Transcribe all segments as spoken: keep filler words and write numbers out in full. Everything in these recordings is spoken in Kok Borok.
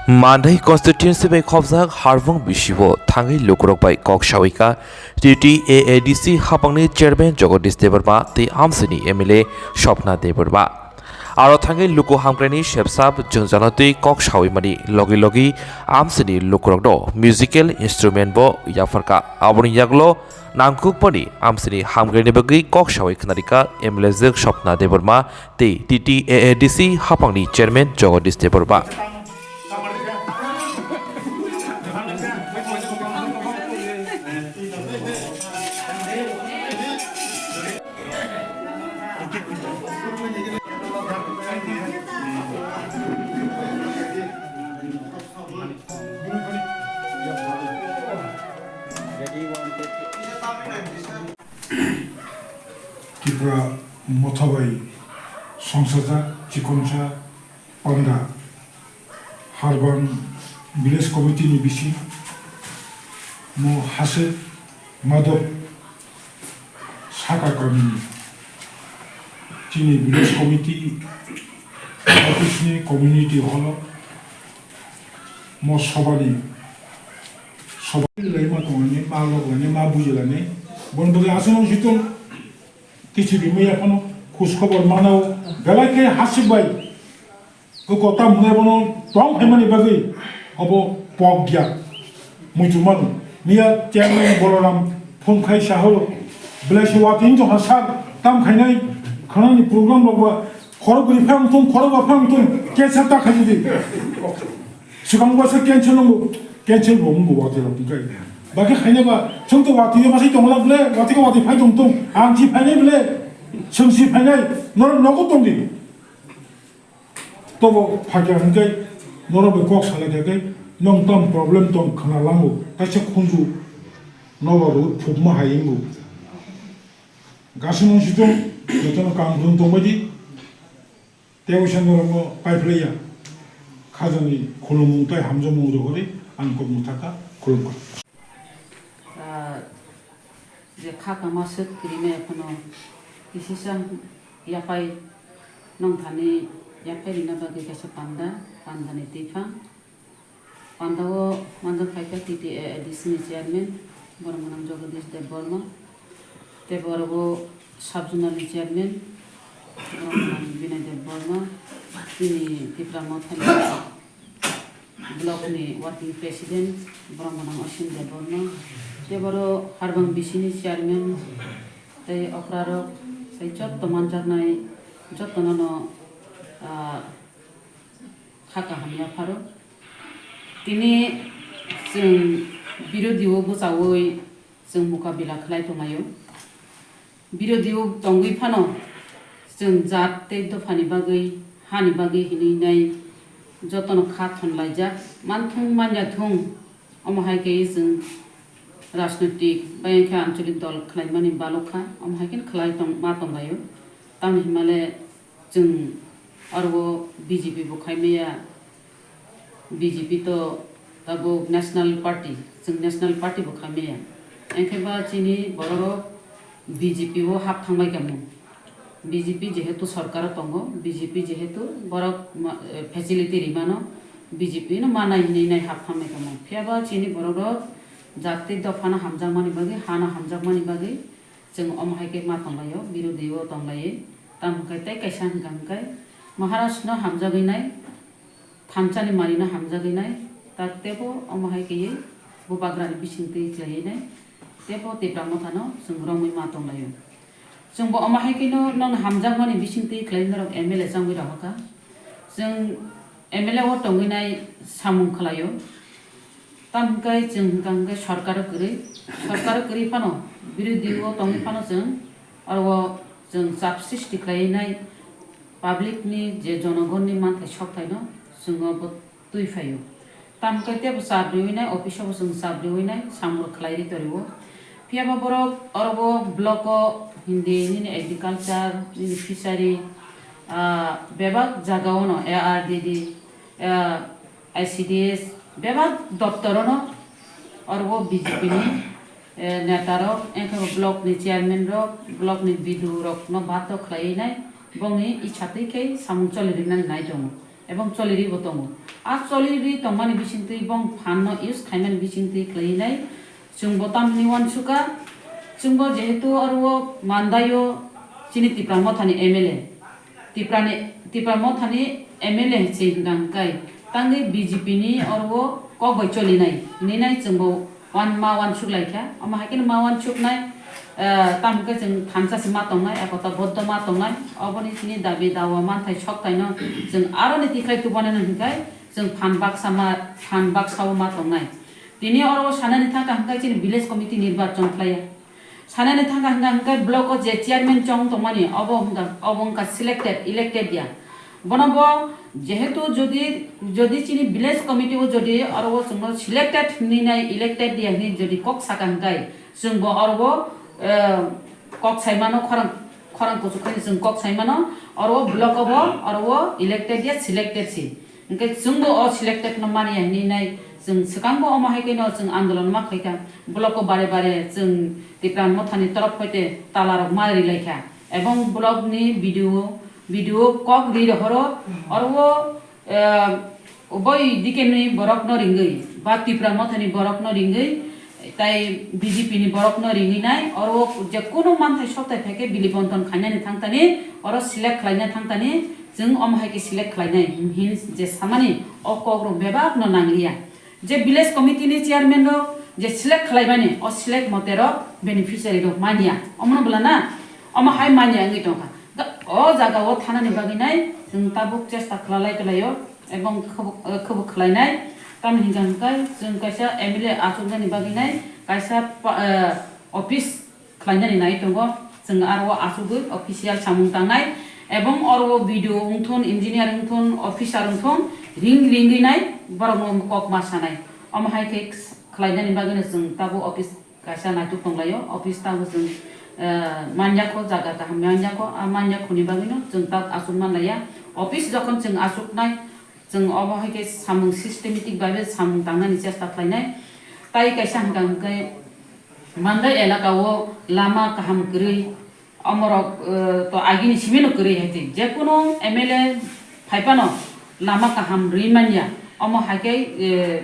Mandai constituency bai khopjak Harbung bisibo thangwi lukurok bai kok sawi kha T T A A D C hapangni chairman Jagadish Debbarma tei amsini M L A Swapna Debbarma. Aro thangwi luku hamkraini sepsap jwngjalo twi kok sawi mani logi logi amsini lukurokno musical instrument bo yapharkha. Aboni yagulo nangkukmani amsini hamkraini bagwi kok sawi khnarikha M L A jwk Swapna Debbarma tei T T A A D C hapangni chairman Jagadish Debbarma. Tripura motha bai songsajak chikonsa panda Harbang village committee ni bising mo Hasek Madhop Saka kamini chini village committee office ni community hall o mo sobani soba lai ma tongani ma lok lani ma buji lani bon bagi aswk jitong kichi bimaya phano khus khobor manao belai khe Hasek bai. Koko tam hwnwi bono tong phaimani bagwi obo pok ya. Muitu mano. Miya chairman Boloram phone khai saho. Belai se watwi wngtong ha sir, tam khainai khwnani program rok ba khorok bwrwi phang thung, khorok ba phang thung, cancel ta khaidi. Swkang ba se cancel nungo, cancel bo wngbo watwi rok tongkai. Bagwi khaina ba chwng to watwi ma sai tongla ble, watwi ko watwi phai tong tong, ang si phainai ble, chwng si phainai, norok nogo tongdi. Tobo phaikha hwnkhe norok bai kok salaikha khe nwng tamo problem tong khwna lango, kaisa khunju nobar rw phukma hai wngo. Gasino situng jotono kaam rwng tongbaidi, tei uisa norokno paiphlaiya. Khajani khulumung tei hamjakmung rohorwi ang kok mwthakha, khulumkha. Ah, je kha kama swk kwrwimaya phano kisisa yaphai nongthani yaphai rwna bagwi kaisa panda, pandani twiphang. Pandao manjak phaikha T T A A D C ni chairman, borok mwnang Jagadish Debbarma, tei borok o sub zonal ni chairman, borok mwnang Binay Debbarma, chini Tipra Mothani block ni working president, borok mwnang Osim Debbarma, tei boro Harbang B C ni chairman, tei okrarok, tei jotto manjaknai, jottono no, ah, kha kaham yapharo. Tini chwng birodhi o bwchaui chwng mukabila khlai tonglaio. Birodhi o tongwi phano chwng jat tei dophani bagwi, hani bagwi hinwi nai jotono kha thon laijak. Manthung manya thung, omo hai khe chwng rajnoitik bai khe ancholik dol khlaimani balok kha, omo hai khe khlai tong, ma tonglaio. Tamni hwnmale chwng aro B J P bo khaimaya. B J P to tabuk National Party, chwng National Party bo khaimaya. Engkhe ba chini bororok B J P o hap thangbai kamo. B J P jehetu sorkaro tongo, B J P jehetu borok ma-, eh, facility rimano, B J P no manai hinwi nai hap thangbai kamo. Phiya ba chini bororok jat tei dophano hamjakmani bagwi, hano hamjakmani bagwi chwng omo hai khe ma tonglaio, birodhi o tonglaiwi. Tamo hwnkhe tei kaisa hwnkha hwnkhe Maharaj no hamjagwi nai, thansa ni manwi no hamjagwi nai, tak tebo omo hai khe bubagra ni bising twi khlaiwi nai, tebo Tipra Motha no chwng romwi ma tonglaio. Chwng bo omo hai khe no nang hamjakmani bising twi khlai norok M L A changwi rohor kha. Chwng M L A o tongwi nai samung khlaio. Tamo hwnkhe chwng hwnkha hwnkhe sorkaro kwrwi, sorkaro kwrwi phano, birodhi o tongwi phano chwng oro o chwng chap srishti khlaiwi nai, public ni je jonogonni manthai sokthai no chwng o bo twi phaio. Tamo hwnkhe tebo chap riwi nai, office o bo chwng chap riwi nai, samung rok khlai ri torio. Phiya ba borok oro o block o hindi nini agriculture, nini fishery, ah, bebak jaga o no A R D D, ah, I C D S bebak doptorono oro o B J P ni, eh, neta rok, engkhe bo block ni chairman rok, block ni B D O rok no bato khlaiwi nai, bongni icha twi khe samung choli rinani nai tongo. ebong cholirwi bo tongo. A cholirwi tongmani bisingtwi bong phan no use khaimani bisingtwi khwlainai chwngbo tamni uansukha. Chwngbo jehetu oro o Mandai o chini Tipra Mothani M L A, Tiprani, Tipra Mothani M L A se hwnka hwnkhe tangwi B J P ni oro o kok bai cholinai hinwi chwngbo uan ma uansuk laikha. Omo hai kheno ma uansuknai, eh, tamo khe chwng thansa se ma tongnai, ekota boddo ma tongnai. Oboni chini dabi dawa manthai sokthai no chwng aro ni tikhlai tubunai no hwnkhe chwng phan baksa ma, phan baksa o ma tongnai. Tini oro o sanani thangkha hwnkhe chini village committee nirbachon khlaiya. Sanani thangkha hwnkhe, hwnkhe block o je chairman chong tongmani, obo hwnkha, obo wngkha selected, elected ya. Bono bo jehetu jodi, jodi chini village committee o jodi oro o chwngno selected hinwi nai, elected ya hinwi jodi kok saka hwnkhe, chwngbo oro o, eh, kok saimano khorang, khorang kuchuk khe chwng kok saimano, oro o block o bo oro o elected ya, selected si. Hwnkhe chwngbo o selected no manya hinwi nai, chwng swkangbo omo hai kheno chwng andolon ma khaikha. Block o bare bare chwng Tipra Mothani torof hoite tala rok ma rilaikha. Ebong block ni B D O, B D O kok ri rohoro, oro o, eh, uboi dike ni borok no ringwi, ba Tipra Mothani borok no ringwi, tai B J P ni borok no ringwi nai, oro o je kunu manthai sokthai phaikhe bili bonton khainani thangtani, oro select khlaina thangtani, chwng omo hai khe select khlainai hin je samani o kok rok bebak no nangliya. Je village committee ni chairman rok je select khlaimani, o select mote rok beneficiary rok manya. Omono bwla na, omo hai manya wngwi tongkha. Da, o jaga o thanani bagwi nai chwng tabuk chesta khwlalai kwlaio, ebong khwbo, eh, khwbo khwlainai. Tamni hwnkha hwnkhe chwng kaisa M L A achuknani bagwi nai kaisa pa-, eh, office khlainani nai tongo. Chwng aro o achugwi official samung tangnai, ebong oro o B D O wngthun, engineer wngthun, officer wngthun, ring ringwi nai borokno kok ma sanai. Omo hai khe khlainani bagwino chwng tabuk office kaisa naituk tonglaio. Office tabuk chwng, eh, manyakho, jaga kaham manyakho, a manyakhoni bagwino chwng tabuk achuk manlaiya. Office jokhon chwng achuknai, chwng obo hai khe samung systematic bai samung tangnani chesta khlainai. Tai kaisa hwnkha hwnkhe Mandai elaka o lama kaham kwrwi, omorok, eh, to agini simino kwrwi hai twi. Jekunu M L A phaiphano lama kaham rwi manya, omo hai khe, eh,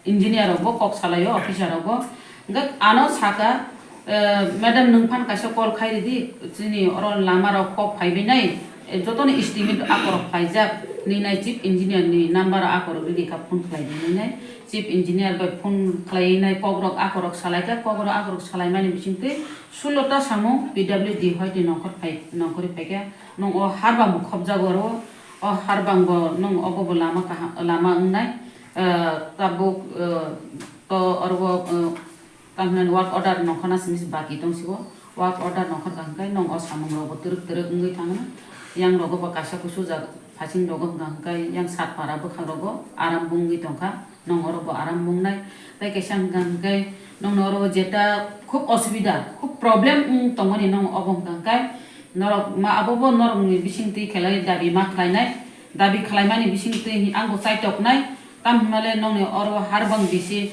engineer rokbo kok salaio, officer rokbo. Hwnkhe ano saka, eh, "Madam, nwng phan kaisa call khai ridi, chini oro lama rok kok phaibai nai, eh, jotoni estimate akorok phaijak," hinwi nai chief engineer ni number o akorok ridi kha phone khlai di hinwi nai. Chief engineer bai phone khlaiwi nai kokrok akorok salaikha, kokrok akorok salaimani bisingtwi sulota samung P W D hoite nongkhor phai, nongkhorwi phaikha. Nwng o harbang bo khopjago oro, o harbang bo nwng obo bo lama kaham, lama wngnai, eh, tabuk, eh, to oro o, eh, Tamhinani work order nongkhorna simi se baki tongsigo. Work order nongkhorkha hwnkhe nwng o samung rogo twrwk twrwk wngwi thangno. Yang rogo bo kaisa kusu jak phasing rogo hwnkha hwnkhe yang Satpara bwkhak rogo aram bungwi tongkha. Nwng oro bo aram bungnai. Tei kaisa hwnkha hwnkhe nwng oro jeta khub osubida, khub problem wng tongmani nwng obo hwnkha hwnkhe norok ma abo bo norokni bisingtwi khelai dabi ma khlainai. Dabi khlaimani bisingtwi ang bo chaitoknai. Tamo hwnmale nokni oro harbang bisi,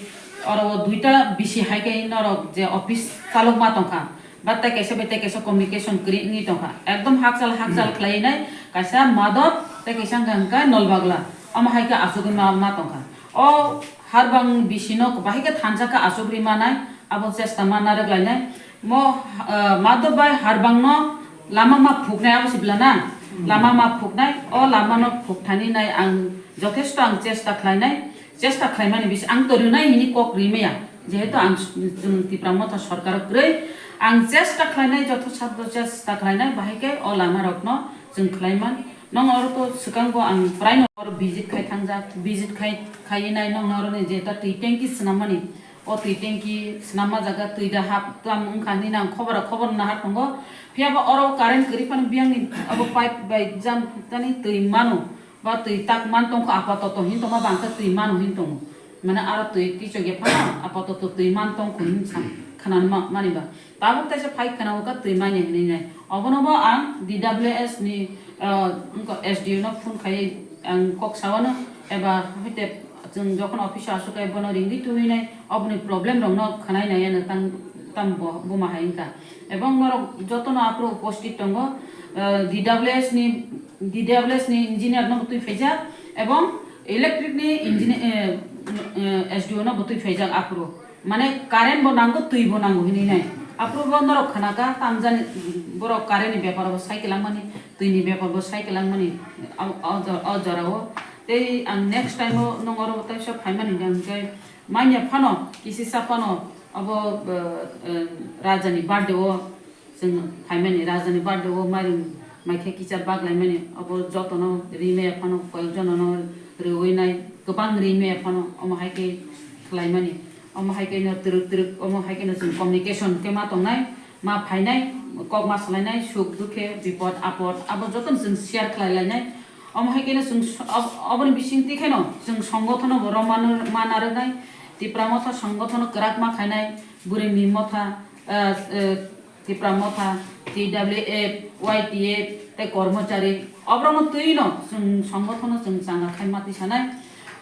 oro o duita bisi hai khe norok je office chalokma tongkha, ba tei kaisa bai tei kaisa communication kwrwi wngwi tongkha, ekdom hakchal hakchal khlaiwi nai, kaisa Madop tei kaisa hwnkha hwnkhe Nolbagla, omo hai khe achugwi ma, ma tongkha. O harbang bisi no bahai khe thansa khe achugwi manai, abo chesta ma narwk lainai. Mo, eh, Madop bai harbang no lama ma phuknai abo se bwla na? Hmm. Lama ma phuknai, o lama no phukthani nai ang jothesto ang chesta khlainai, chesta khlaimani bisi ang to rwnai hini kok rimaya, jehetu ang s-, chwng Tipra Motha sorkar o kwrwi, ang chesta khlainai, joto saddo chesta khlainai, bahai khe o lama rok no chwng khlaiman. Nong oro to swkang bo ang prai no oro visit khai thangjak, visit khai, khai nai nong oro ni jeta twi tanki swnammani, o twi tanki swnamma jaga twi da hap tamo wngkha hinwi nang khobor khobor nahar tongo. Phiya ba oro current kwrwi phano biyang ni abo pipe bai jam tani twi mano, ba twi tak man tongkha apatoto hin tongma bangkha twi mano hin tongo. Mane aro twi kichok ya phano apatoto twi man tongkho hin sa khana ma-, mani ba. Tabuk taisa phai khana uka twi manya hinwi nai. Obono bo ang D W S ni, ah, wngkha S D O no phone khai ang kok sawano eba hwte chwng jokhon office o asuk kai bono ringwi tubui nai. Oboni problem rokno khwnai nai ano tang Tam bo, buma hai wngkha. Ebong norok jotono aphuru upasthit tongo, eh, D W S ni, D W S ni engineer no twi phaijak, ebong electric ni engineer, eh, eh, S D O no bo twi phaijak aphuru. Mane current bo nango, twi bo nango hinwi nai. Aphuru bo norok khnakha, tamjani borok current ni bepar bo sai kwlangmani, twi ni bepar bo sai kwlangmani, o, o jor-, o jorao. Tei ang next time o nong oro tei sok phaimani hwnkhe, manya phano, kisisa phano, abo, eh, eh, raja ni birthday o, chwng phaimani, raja ni birthday o mairum maikhe kicha bak laimani, abo jotono ri maya phano, koyok jonono riwi nai, kwbang ri maya phano, omo hai khe khlaimani, omo hai khe no twrwk twrwk, omo hai khe no chwng communication khe ma tongnai, ma phainai, kok ma salainai, suk dukhe, bipod apod, abo jotono chwng share khlai lainai. Omo hai khe no chwng s-, ob-, oboni bisingtwi khe no chwng songothono bo rw mano, ma narwknai, Tipra Motha songothono kwrak ma khainai, Bwrwini Motha, eh, eh, Tipra Motha, T W F, Y T F, tei Kormochari, oborokno twi no chwng songothono chwng changa khai ma twi sanai.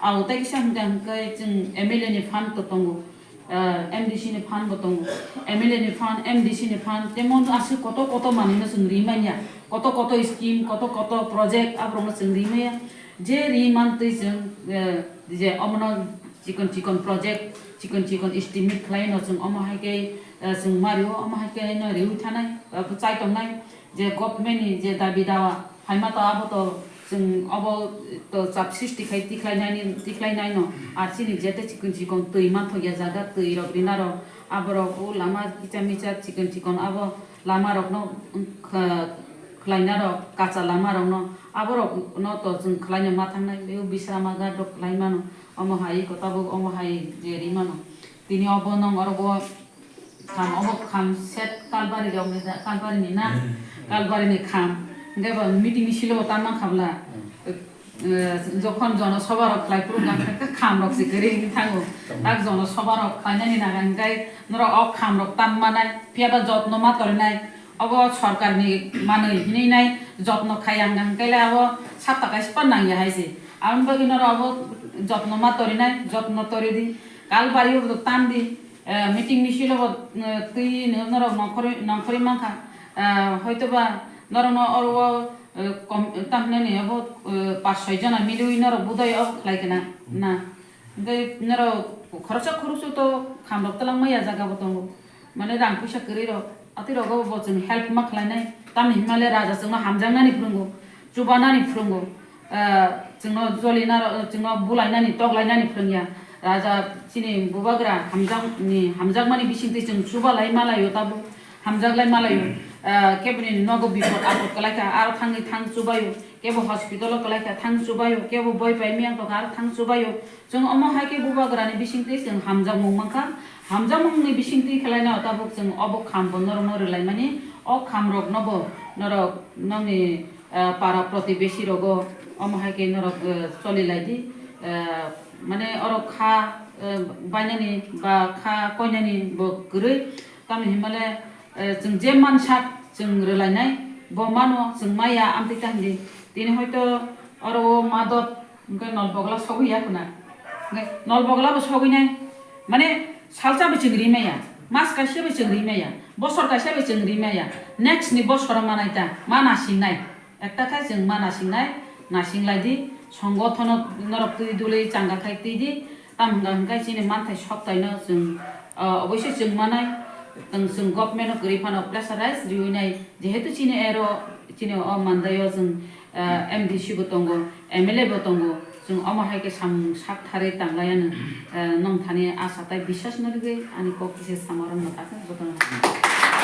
Abo tei kisa hwnkha hwnkhe chwng M L A ni fund to tongo, eh, M D C ni fund bo tongo, M L A ni fund, M D C ni fund, tei mo aswk koto koto manwino chwng ri manya, koto koto scheme, koto koto project aborokno chwng ri maya. Je ri man twi chwng, eh, je omono chikon chikon project, chikon chikon estimate khlai no chwng omo hai khe, eh, chwng mario, omo hai khe no riwi thanai, eh, bwchai tongnai, je government ni je dabi dawa phaima to abo to chwng obo to chap sristi khai tikhlai nani, tikhlai nai no, ar chini jete chikon chikon twi manthok ya jaga twi rok rina rok aborok o lama kicha micha chikon chikon abo lama rok no, um, kha-, khlai na rok kacha lama rok no aborok no to chwng khlai no ma thangnai, beo bisrama ghat rok khlai mano. Omo hai ko tabuk omo hai je ri mano. Tini obo nong oro bo kham, obo kham set Kalbari rok ni da, Kalbari ni na, Kalbari ni kham. Hingke bo meeting ni silo bo tang mang kha bla. Eh, jokhon jono soba rok khlai phuru hingke kham rok se kwrwi wngwi thango. Tak jono soba rok khlai nani naga hingke norok o kham rok tam manai, phiya ba jotno ma tori nai. Obo sorkar ni manwi hinwi nai, jotno khai ang hingke le abo sapta kaisa pan nang ya hai se. Aboni bagwi norok abo jotno ma tori nai, jotno tori di. Kalbari o bo tam di. Eh, meeting ni silo bo, eh, twi no-, norok nongkhorwi, nongkhorwi mankha. Eh, hoito ba norok no oro o, eh, kom-, tamhinani abo, eh, pas soi jona miliwi norok budai obo khlai khe na, na. Hingke norok khoroksa khoroksa to kham rok twlang maya jaga bo tongo. Mane rang puisa kwrwi rok, atwi rogo bo chwng help ma khlai nai. Tamni himale raja chwngno hamjak nani phwrwngo, chuba nani phwrwngo. Ah, chwngno joli naro-, chwngno bulai nani, tok lai nani phwrwng ya. Raja chini bubagra hamjak ni, hamjakmani bisingtwi chwng chuba lai ma laio tabuk, hamjak lai ma laio. Ah, keboni nogo bipod apod kwlai kha, aro thangwi thang chubaio, kebo hospital o kwlai kha, thang chubaio, kebo boi pai miyang tongkha, aro thang chubaio. Chwng omo hai khe bubagra ni bisingtwi chwng hamjakmung mankha, hamjakmung ni bisingtwi khlai no tabuk chwng obo kham bo norok no rwlai mani, o kham rok no bo norok nokni ah, para protibesi rogo omo hai khe norok, eh, choli lai di. Eh, mane oro kha, eh, bainani ba kha koinani bo kwrwi, tamni hinmale, eh, chwng je mansak chwng rwlainai, bo mano chwng maya amtwi ta hindi. Tini hoito oro o madot hwnkhe nol bogla sogwi ya khwna. Hwnkhe nol bogla bo sogwi nai, mane salsa bo chwng ri maya, mas kaisa bo chwng ri maya, bosor kaisa bo chwng ri maya, next ni bosoro manai ta ma nasingnai. Ekta khe chwng ma nasingnai, nasinglai di, songothono norok twi duli changa khai twi di, tamo hwnka hwnkhe chini manthai soktaino chwng, ah, oboise chwng manai, tong chwng government-o kwrwi phano pressurize riwi nai, jehetu chini ero, chini o mandaio chwng, ah, M D C bo tongo, M L A bo tongo, chwng omo hai khe samung sak tharwi tanglaianw, ah, nong thani asa tei biswas no rwgwi ani kok kisa samo rwngno ta khe jotono.